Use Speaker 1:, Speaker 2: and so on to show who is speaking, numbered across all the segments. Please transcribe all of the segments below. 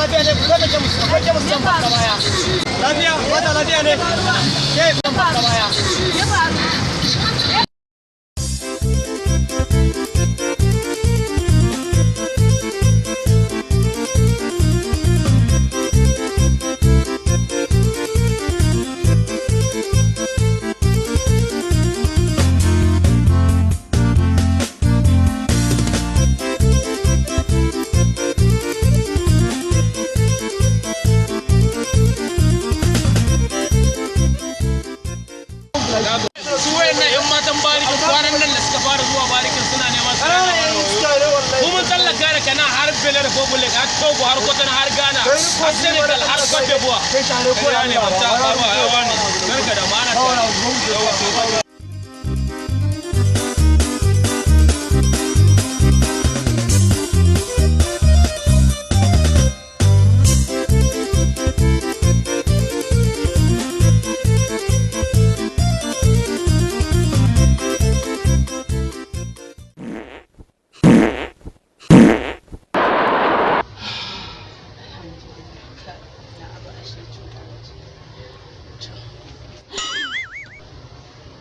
Speaker 1: Lafiya ne, ku da kemis, akwai kemis can ta baya. Lafiya, ba ta lafiya ne. Ke ta baya.
Speaker 2: Su wayannan yan matan barikin kwanan nan da suka fara zuwa barikin suna neman su mu. Mun tsallaka da kana har Benin Republic, har Togo, har Kwatano, har Ghana, har Senegal, har Cote d'Ivoire. Ne ba ta ba ba yawa ne garka da ma'ana ta.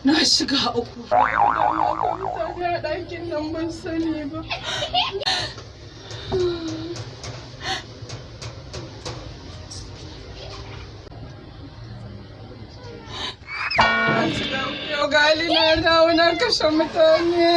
Speaker 3: Na shiga uku. Mutane a ɗakin nan ban sani ba. Yau gali na dawo na kashe mutane.